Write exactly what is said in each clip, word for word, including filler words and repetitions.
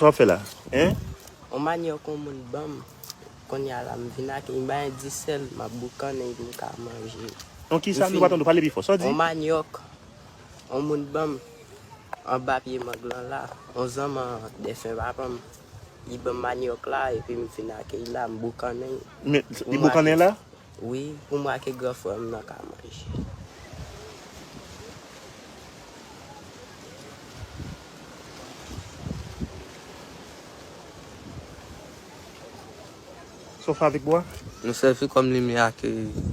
Sa w ap fè la? Hein? On manyòk on moun ban m. Kounye a la, m vin ak, m bay disèl, m ap boukannen epi m ka manje. On kisa? Nou pa tande w, pale pi fò. Sa w di? On manyòk, on moun ban m anba pye mang lan la. On zanmi dèfen papa m, li ban m manyòk la, epi m vin ak li la, m boukannen. Men, li boukannen la? Wi, pou mwen ak gran frè m nan ka manje. Sa w fè avèk bwa? Nou sèvi kòm limyè ak,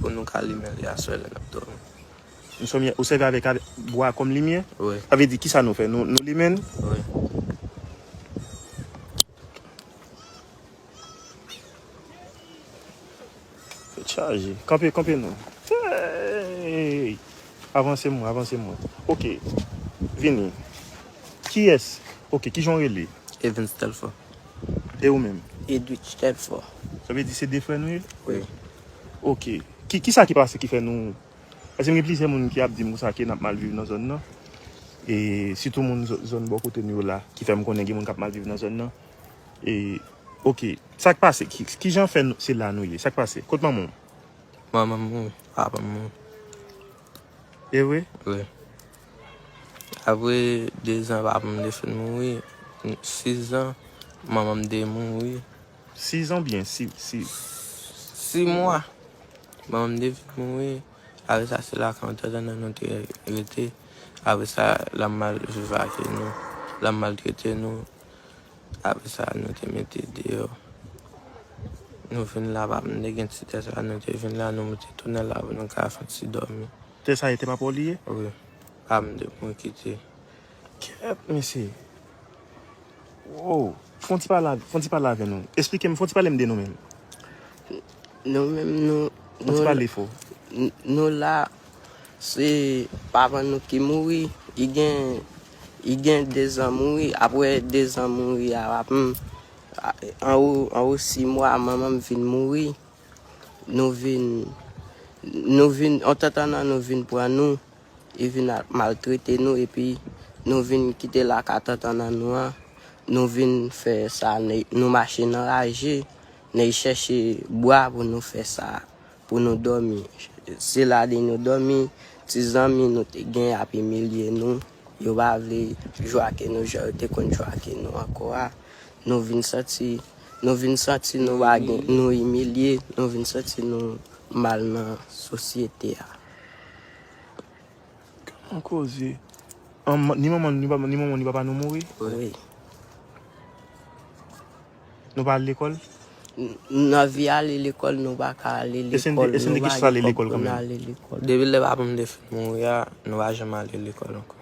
pou nou ka limen li aswè lè n ap dòmi. Nou sèvi, ou sèvi avèk, avèk bwa kòm limyè? Wi. Sa vle di kisa nou fè? Nou, nou limen l? Wi. Tèt chaje. Kanpe, kanpe non. Hey! Avanse mwen, avanse mwen. Ok. Vini. Kiyès? Ok, kijan w rele? Evans Telfort. E ou menm? Edwidge Telfort. Sa vle di se de frè nou ye? Wi. Ok. Ki, kisa ki pase ki fè nou, paske m gen plizyè moun ki ap di m konsa ke n ap mal viv nan zòn nan. E sitou moun zò-, zòn bò kote nou yo la, ki fè m konnen gen moun k ap mal viv nan zòn nan. E, ok. Sa k pase? Ki, kijan fè nou, se la nou ye? Sa k pase? Kot manman w? Manman m mouri, papa m mouri. E vre? Wi. Apre de zan, papa m te fin mouri. Sis zan, manman m te mouri. Sis zan oubyen sis, sis? Sis mwa. Manman m te fin mouri. Apre sa, se lakay yon tantan nan nou te rete. Apre sa, l ap mal viv ak nou. L ap maltrete nou. Apre sa, nou te mete deyò. Nou vin la, papa m te gen ti tè sa, nou te vin la, nou te tounen la pou nou ka fè ti dòmi. Tè sa e tè papa w li ye? Wi. Papa m te mouri kite. Kèt, mesye. Wow. Fè yon ti pale, fè yon ti pale avè nou. Esplike m, fè yon ti pale m de nou menm. Nou menm, nou, Fè yon ti nou, pale fò. N-, nou la, se papa nou ki mouri. Li gen, li gen de zan mouri. Apre de zan mouri a, papa m, a, anwo, anwo sis mwa, manman m vin mouri. Nou vin, nou vin, yon tantan nan nou vin pran nou. Li vin ap maltrete nou, epi nou vin kite lakay tantan nan nou an. Nou vin fè sa, nou, nou mache nan raje, nou chèche bwa pou nou fè sa, pou nou dòmi. Se la de nou dòmi, ti zanmi nou te gen ap imilye nou. Yo pa vle jwe ak nou jan yo te konn jwe ak nou ankò a. Nou vin santi, nou vin santi nou pa gen, nou imilye, nou vin santi nou mal nan sosyete a. Gad yon koze. An, ni manman, ni papa, ni manman, ni papa nou mouri? Wi. Nou pa al lekòl? N-, nan vi ale lekòl, nou pa ka ale lekòl. E se n te, e se n te gen chans ale lekòl kanmenm? Depi lè papa m te fin mouri a, nou pa janm ale lekòl ankò.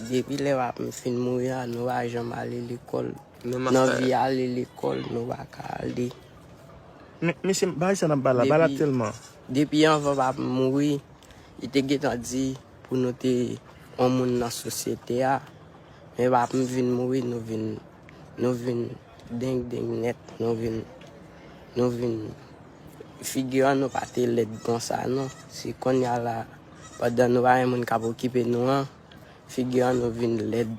Depi lè papa m fin mouri a, nou pa janm ale lekòl. Nan vi ale lekòl, nou pa ka ale. Men, mesye, bagay sa n ap ba la, ba la tèlman. Depi anvan papa m mouri, li te gentan di pou nou te yon moun nan sosyete a. Men papa m vin mouri, nou vin, nou vin dengdeng nèt, nou vin, nou vin, figi an nou pa te lèd konsa non. Se kounye a la, pandan nou pa gen moun k ap okipe nou an, figi an nou vin lèd.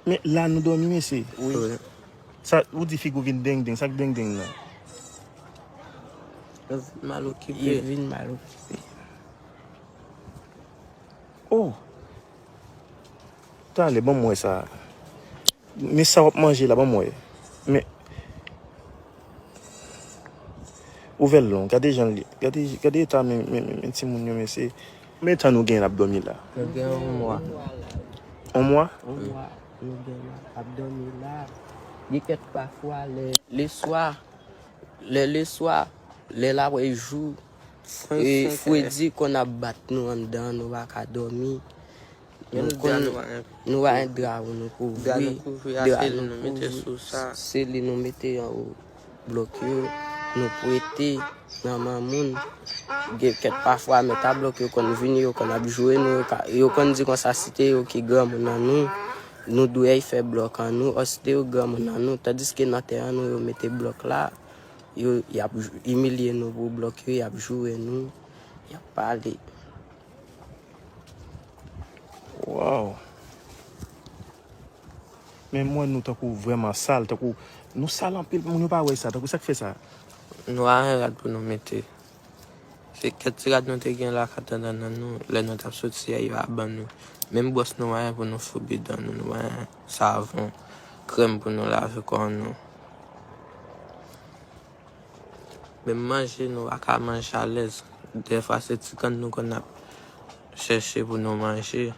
Men la nou dòmi, mesye. Wi. Sa, ou di figi w vin dengdeng, sa k dengdeng nan? Yo vin mal okipe. Yo vin mal okipe. Oh! Talè, ban m wè sa. Men sa w ap manje la, ban m wè. Men, ouvè l long. Gade jan l ye. Gade, gade eta men, men, men, men timoun yo, mesye. Konbyen tan nou gen l ap dòmi la? Nou gen yon mwa. Yon mwa? Yon mwa nou gen la ap dòmi la. Gen kèk pafwa lè, leswa, lè leswa, lè l ap jou, e, fredi konn ap bat nou anndan, nou pa ka dòmi. Nou konn, nou pa gen dra pou nou kouvri, dra nou kouvri, se li nou mete anwo blòk yo, nou prete nan men moun. Gen kèk pafwa, mèt a blòk yo konn vini, yo konn ap joure nou, yo ka, yo konn di konsa, si te yo ki granmoun an nou, nou dwe fè blòk an nou, ò, si te yo granmoun an nou, tandiske nan tè an nou, yo mete blòk la, yo, y ap jou-, imilye nou pou blòk yo, y ap joure nou, y ap pale. Wow. Men m wè nou tankou vrèman sal, tankou nou sal anpil, moun yo pa wè sa, tankou sa k fè sa? Nou pa gen rad pou nou mete. Se kèk ti rad nou te gen la k ap tann nan nou, lè nou t ap soti a, yo pa ban nou. Menm bwòs nou pa gen pou nou foubi dan nou, nou pa gen savon, krèm pou nou lave kò nou. Menm manje, nou pa ka manje alèz. Dèfwa, se ti kann nou konn ap chèche pou nou manje.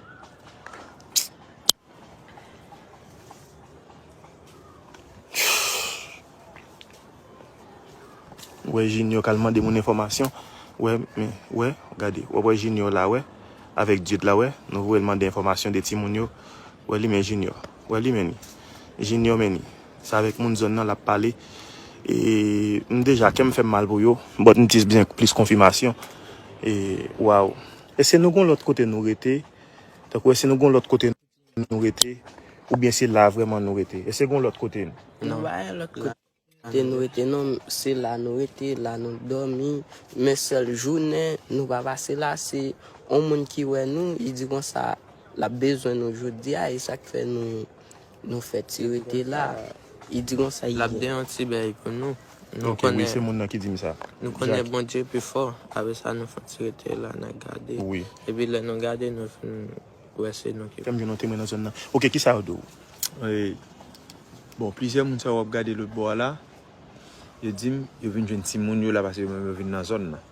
Ou wè Junior k al mande moun enfòmasyon. Wè, men, wè, gade. W ap wè Junior la, wè. Avèk Dieude la, wè. Nou voye l mande enfòmasyon de timoun yo. Wè li men Junior. Wè li men li. Junior men li. Se avèk moun zòn nan l ap pale. E m deja, kè m fè m mal pou yo. But m jis bezwen plis konfimasyon. E, waw. Èske nou gon lòt kote nou rete? Tankou èske nou gon lòt kote nou rete? Oubyen se la vrèman nou rete? Èske gon lòt kote nou? Non. Nou pa gen lòt kote nou rete non, se la nou rete, la nou dòmi. Men sèl jounen nou pa pase la, se yon moun ki wè nou, li di konsa l ap bezwen nou jodi a, e sa k fè nou, nou fè ti rete la. Li di konsa li. L ap gen yon ti bèy pou nou. Nou Ok, wi, konnen, se moun nan ki di m sa. Nou konnen Jack. Bondye pi fò. Apre sa, nou fè ti rete la, n ap gade. Wi. Epi lè nou gade, nou fin wè se nou ki. Fè m jwenn yon temwen nan zòn nan. Ok, kisa yo di w? E, bon, plizyè moun sa yo w ap gade lòt bò a la, yo di m, yo vin jwenn timoun yo la, paske yo menm yo vin nan zòn nan.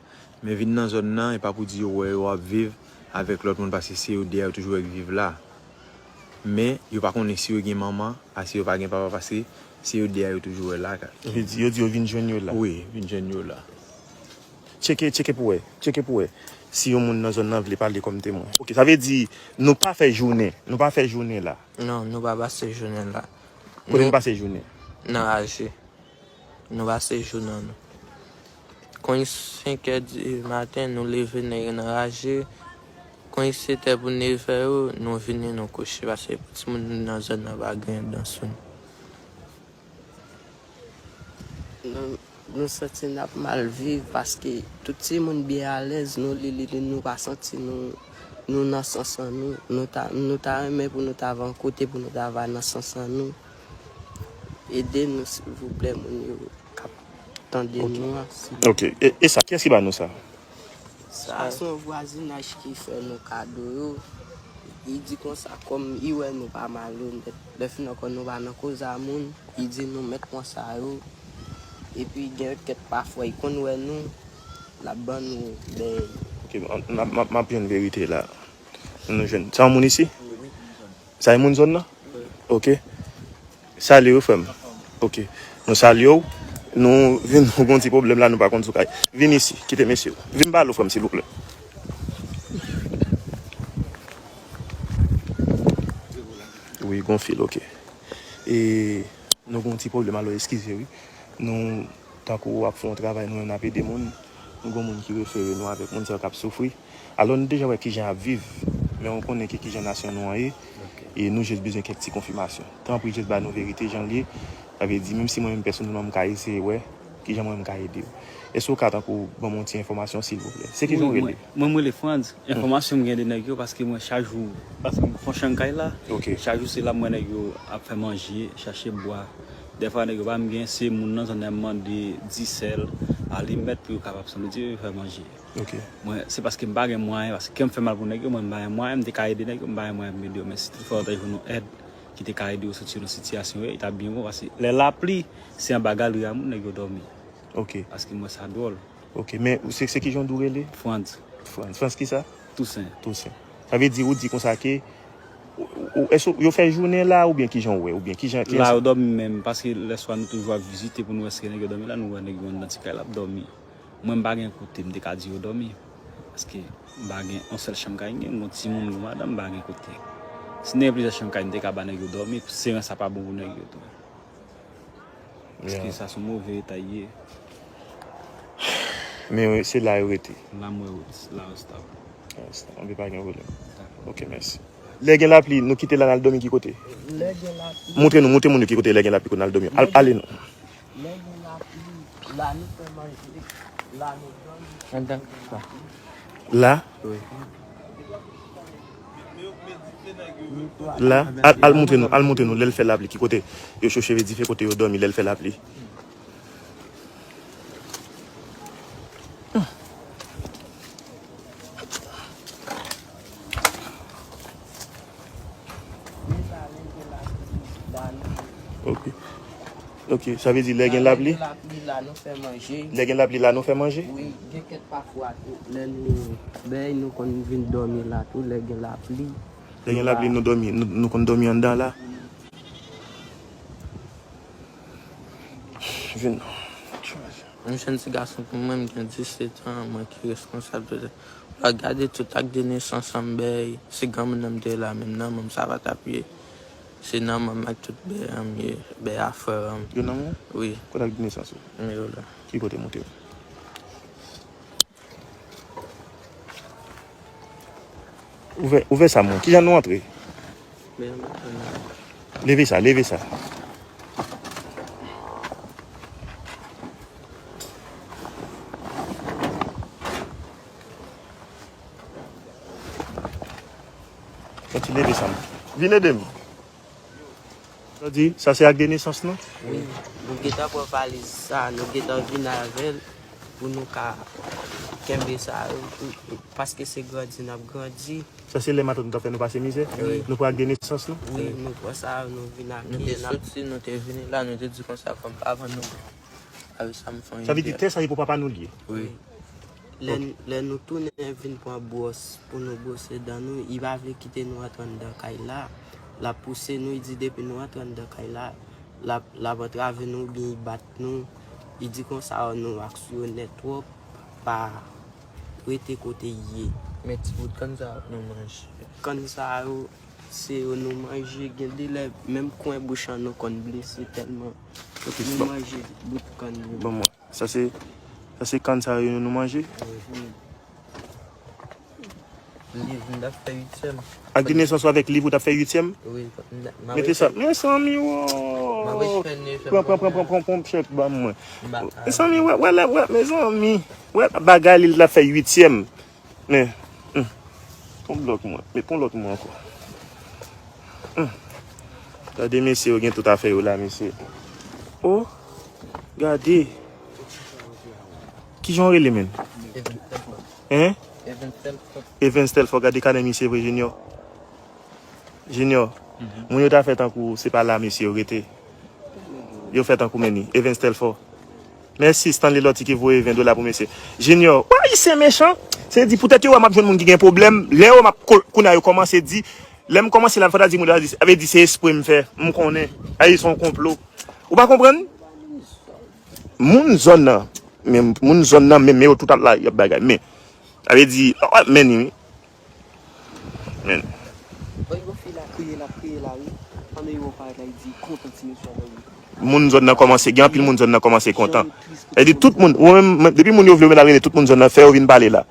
Men vin nan zòn nan, e pa pou di yo wè yo ap viv avèk lòt moun, paske se yo de a yo toujou wè k viv la. Men, yo pa konnen si yo gen manman, a si yo pa gen papa, paske se yo de a yo toujou wè la. Yo di, yo di yo vin jwenn yo la. Wi, vin jwenn yo la. Tcheke, tcheke pou wè. Tcheke pou wè. Si yon moun nan zòn nan vle pale kòm temwen. Ok, sa vle di, nou pa fè jounen. Nou pa fè jounen la. Non, nou pa pase jounen la. Kote nou pase jounen? Nan raje. Nou pase jou nan nou. Konn senkè di maten, nou leve, nèg yo nan raje. Konn setè pou nevè yo, nou vini, nou kouche. Paske pou timoun nan zòn nan pa gen dan sou nou. Nou, nou santi n ap mal viv paske tout timoun byen alèz, nou li, li, li, nou pa santi nou, nou nan sans an nou. Nou ta, nou ta renmen pou nou ta va yon kote, pou nou ta va nan sans an nou. Ede nou, silvouplè, moun yo k ap tande nou an. Ok. E, e sa, kiyès ki ba nou sa? Sa, se yon vwazinaj ki fè nou kado yo. Li di konsa, kòm li wè nou pa malonèt, lè fin ankò nou pa nan koz a moun, li di nou mèt pran sa yo. Epi gen kèk pafwa, li konn wè nou, l ap ban nou bèy. Ok, m, m, m, m ap jwenn verite la. Nou jwenn. Sa yon moun isi? Sa e moun zòn nan? Ok. Salye w, frè m. Ok. Nou salye w. Nou vin, nou gon ti pwoblèm la, nou pa konn sou kay. Vin isi, kite mesye w. Vin pale w, frè m, silvouplè. Wi, gon fil, ok. E nou gon ti pwoblèm, alò eskize, wi. Nou Tankou w ap fè yon travay, nou menm n ap ede moun. Nou gon moun ki refere nou avèk moun sa yo k ap soufri. Alò, nou deja wè kijan y ap viv, men ou konnen ki kijan nasyon nou an ye. E nou jis bezwen kèk ti konfimasyon. Tanpri, jis ba nou verite jan l ye. Sa vle di, menm si mwen menm pèsonèlman m ka eseye wè kijan mwen menm m ka ede w. Èske w ka tankou ban m yon ti enfòmasyon, silvouplè? Se kijan w rele? Mwen, mwen, mwen rele Frantz. Enfòmasyon m gen de nèg yo, paske mwen chak jou, paske m fon chan kay la. Ok. Chak jou se la m wè nèg yo ap fè manje, chache bwa. Dèfwa nèg yo pa menm gen, se moun nan zòn nan mande disèl, alimèt pou yo kapab sanble di yo fè manje. Ok. Mwen, se paske m pa gen mwayen, paske kè m fè mal pou nèg yo, mwen m pa gen mwayen, m te ka ede nèg yo, m pa gen mwayen pou m ede yo. Men si toutfwa yo ta jwenn yon èd ki te ka ede yo soti nan sitiyasyon yo, li t ap byen bon, paske lè lapli, se anba galri a moun nèg yo dòmi. Ok. Paske m wè sa dwòl. Ok, men se, se kijan w di w rele? Frantz. Frantz. Frantz kisa? Toussaint. Toussaint. Sa vle di, ou di konsa ke, ou, ou, èske yo fè jounen la, oubyen kijan w wè, oubyen kijan, ki... La, yo dòmi menm, paske lèswa nou toujou ap vizite pou nou wè èske nèg yo dòmi la, nou wè nèg yo anndan ti kay la ap dòmi. Mwen, m pa gen kote m te ka di yo dòmi, paske m pa gen yon sèl chanm kay m gen, m gon timoun, m gon madanm, m pa gen kote. Si m te gen plizyè chanm kay, m te ka ba nèg yo dòmi, seran sa pa bon pou nèg yo tou. Paske sa se yon move eta ye. Men se la yo rete. La mwen rete, la yo stap. La yo stap. Anben, pa gen pwoblèm. Dakò. Ok, mèsi. Lè gen lapli, nou kite la n al dòmi ki kote? Lè gen lapli. Montre nou, montre moun yo ki kote lè gen lapli pou n al dòmi. Al, ale non. Lè gen lapli, la nou fè manje, la nou dòmi. Anndan. La? Wi. La, al, al montre nou, al montre nou lè l fè lapli. Ki kote yo choche dife, kote yo dòmi lè l fè lapli. Ok. Ok, sa vle di lè gen lapli? Lè gen lapli la, nou fè manje. Lè gen lapli la, nou fè manje? Wi, gen kèk pafwa tou, lè nou bèy, nou konn vin dòmi la tou, lè gen lapli. Lè gen lapli, nou dòmi, nou, nou konn dòmi anndan la. Vin. M jwenn ti gason pou mwen, m gen disèt an, mwen ki responsab de. Lè w gade tout ak de nesans an m bèy, se granmoun nan m te la, menm nan men m sa pa t ap ye. Se nan men m ak tout bèy an m ye, bèy a frè an m. Yo nan men w? Wi. Kote ak de nesans ou? M yo la. Ki kote montre m? Ouvè, ouvè sa mwen. Kijan nou antre? Leve sa, leve sa. Soti leve sa mwen. Vin ede m. Sa di, sa se ak de nesans nou? Wi, nou gentan pran valiz sa, nou gentan vin avè l pou nou ka kenbe sa yo, pou, paske se grandi n ap grandi. Sa se lè matant nou t ap fè nou pase mizè? Wi. Nou pran ak de nesans nou? Wi, nou pran sa yo, nou vin ak li. Nou te soti, nou te vini la, nou te di konsa, kòm paran nou, avè sa m fè yon ide. Sa vle di tè sa se pou papa nou l ye? Wi. Lè, lè nou tounen vin pran bwòs pou nou bwose dan nou, li pa vle kite nou antre anndan kay la. L ap pouse nou, li di depi nou antre anndan kay la, l ap, l ap antrave nou oubyen li bat nou. Li di konsa, "Ò, nou aksyonè twòp, pa rete kote l ye." Men ti bout kann sa yo nou manje. Kann sa yo, se yo nou manje, gen de lè, menm kwen bouch an nou konn blese tèlman nou manje bout kann yo. Ban mwen. Sa se, sa se kann sa yo nou manje? Wi. Liv, m t ap fè uityèm. Ak de nesans ou avèk liv ou t ap fè uityèm? Wi. Mete sa. Mezanmi, wo! Pran, pran, pran, pran, pran, pran chèk ban mwen. Mezanmi, wè, wè, wè, mezanmi. Wè, bagay li, l t ap fè uityèm. Men, hmm. Pon blòk mwen. Met pon lòt mwen ankò. Hmm. Gade mesye yo gen tout afè yo la, mesye. Oh, gade. Kijan w rele, menn? Hein? Evans Telfort. Evans Telfort, gade kanè misye vre, Junior. Junior, moun yo ta fè tankou se pa la mesye yo rete. Yo fè tankou menni. Evans Telfort. Mèsi Stanley Lortie ki voye ven dola pou mesye. Junior, wè Ayisyen mechan. Se di poutèt yo wè m ap jwenn moun ki gen pwoblèm. Lè yo m ap ko-, kounye a yo kòmanse di, lè m kòmanse la, fò ta di moun yo ta di, sa vle di se espre m fè. M konnen. Ayisyen se yon konplo. Ou pa konprann? Moun zòn nan, men moun zòn nan, men, men yo tout ap la, y ap bagay. Men, sa vle di, oh, oh, men, wi. Men. Wi, gon fi la kriye, l ap kriye la, wi. Ann yo parèt la, li di, kontan ti mesye a, wi. Moun zòn nan kòmanse, gen anpil moun zòn nan kòmanse kontan. Jan yo tris pou ti moun. Sa vle di tout moun, ou menm, men, depi moun yo vle yo vin al rele tout moun zòn nan, fè yo vin pale la.